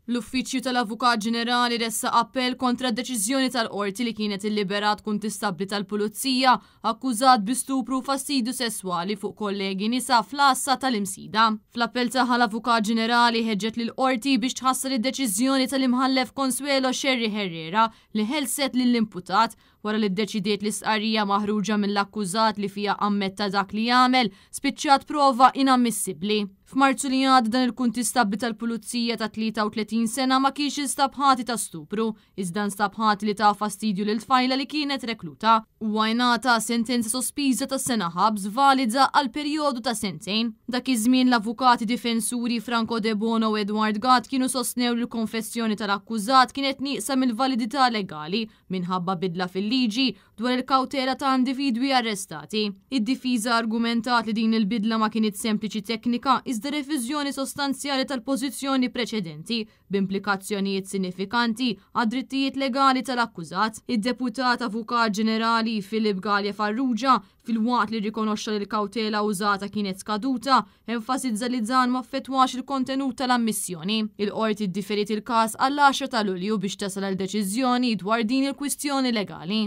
L-Uffiċċju tal-Avukat Ġenerali ressaq appell kontra d-deċiżjoni tal-Qorti li kienet illiberat kuntistabbli tal-Pulizija akkużat bi stupru u fastidju sesswali fuq kollegi nisa fl-għassa tal-Imsida. Fl-appell tagħha l-Avukat Ġenerali ħeġġet lill-Qorti biex tħassar id-deċiżjoni tal-Imħallef Consuelo Scerri Herrera li ħelset lill-imputat wara li ddeċidiet li stqarrija maħruġa mill-akkużat li fiha ammetta dak li għamel spiċċat prova inammissibbli. F'Marzu li għadda dan il-kuntistabbli tal-Pulizija ta' 33 sena ma kienx instab ħati ta' stupru, iżda nstab ħati li ta fastidju lil tfajla li kienet rekluta. Huwa ingħata sentenza sospiża ta' sena ħabs valida għal perjodu ta' sentejn. Dak iż-żmien l-avukati difensuri Franco Debono u Edward Gatt kienu sostnew li l-konfessjoni tal-akkużat kienet nieqsa mill-validità legali minħabba bidla fil-liġi dwar il-kawtela ta' individwi arrestati. Id-difiża argumentat li din il-bidla ma kinitx sempliċi teknika iżda reviżjoni sostanzjali tal-pożizzjoni preċedenti b'implikazzjonijiet sinifikanti għad-drittijiet legali tal-akkużat. Id-deputat avukat ġenerali Philip Galea Farrugia, filwaqt li rrikonoxxa li l-kawtela użata kienet skaduta, enfasizza li dan ma affettwax il-kontenut tal-ammissjoni. Il-qorti ddiferiet il-każ għall-10 ta' Lulju biex tasal għal deċiżjoni dwar din il-kwistjoni legali.